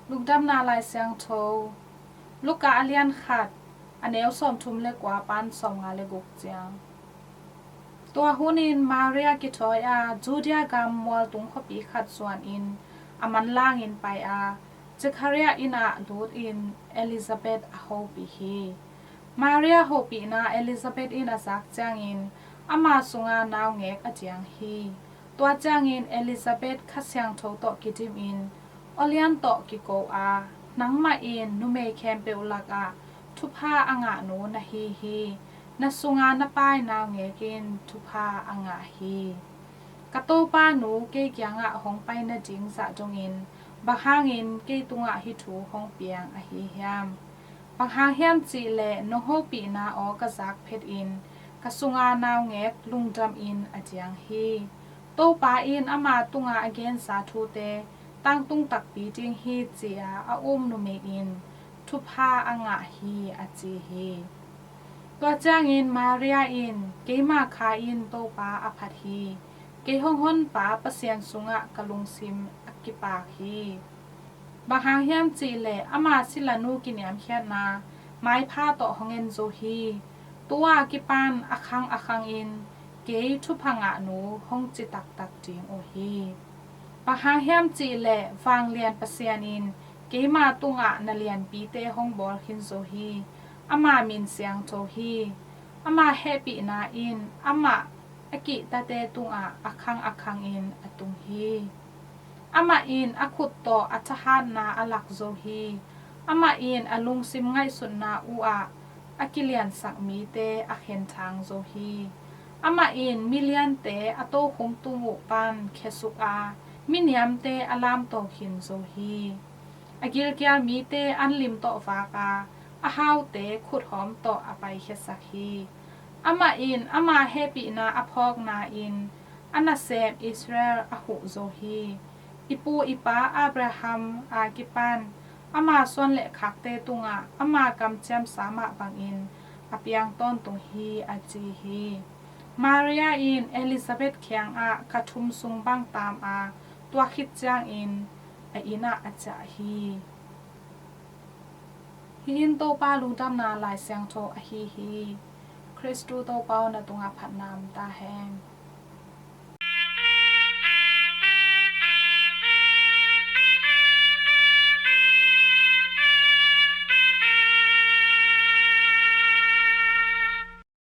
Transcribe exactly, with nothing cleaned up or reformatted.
Lungdamna Lai Siangtho, Luka a lian khat, a neu sawmthum le kua pan sawmnga le guk ciang. Tua hunin Maria kithawi a, Judea gam mualtung khuapi khat zuanin a manlangin pai a, Zechariah inn ah lutin Elizabeth a hopih hi. Maria hopihna Elizabeth in a zak ciangin ama sunga naungek a diang hi. Tua ciangin Elizabeth Kha Siangtho tawh kidimin, aw lian tawh kiko a, nangmah in numei khempeuh lakah thupha a ngahnu na hi hi. Na sunga na paai naungek in thupha a ngah hi. Ka Topa nu kei kiangah hong pai nading zah dongin, bang hangin kei tungah hih thu hong piang ahi hiam? Bang hang hiam cihleh nong hopihna aw ka zak phetin ka sunga naungek lungdamin a diang hi. Topa in ama tunga a gensa thute tangtung takpi ding hi, ci-a a um numei in thupha a ngah hi, a ci hi. Tua ciangin Maria in, keima kha in Topa a phat hi. Kei hong honpa Pasian sungah ka lungsim a kipak hi. Bang hang hiam cihleh ama silanu kiniamkhiatna maipha tawh hong en zo hi. Tu-a kipan a khang a khangin kei thupha ngahnu hong ci taktak ding uh hi. Bang hang hiam cihleh vanglian Pasian in keima tungah na lianpite hong bawl khin zo hi. Ama min siangtho hi. Ama hehpihna in amah a kihtate tungah a khang a khangin a tung hi. Amah in a khut tawh a thahatna a lak zo hi. Amah in a lungsim ngaihsutna uhah a kiliansak mite a khenthang zo hi. Amah in miliante a tokhom tung uh pan khiasuk a, miniamte a lamto khin zo hi. A gilkial mite anlim tawh vak a, a haute khuthawm tawh a paikhiasak hi. Amah in ama hehpihna a phawkna in a nasem Israel a huh zo hi. I pu i pa Abraham a kipan ama suan le khakte tungah ama kamciamsa mah bangin a piang tawntung hi, a ci hi. Maria in Elizabeth kiangah kha thum sung bang taam a, tua khit ciangin a inn ah a ciah hi. Hih in Topa lungdamna Lai Siangtho ahi hi. Khristu Topa aw, na tungah phatna om ta hen.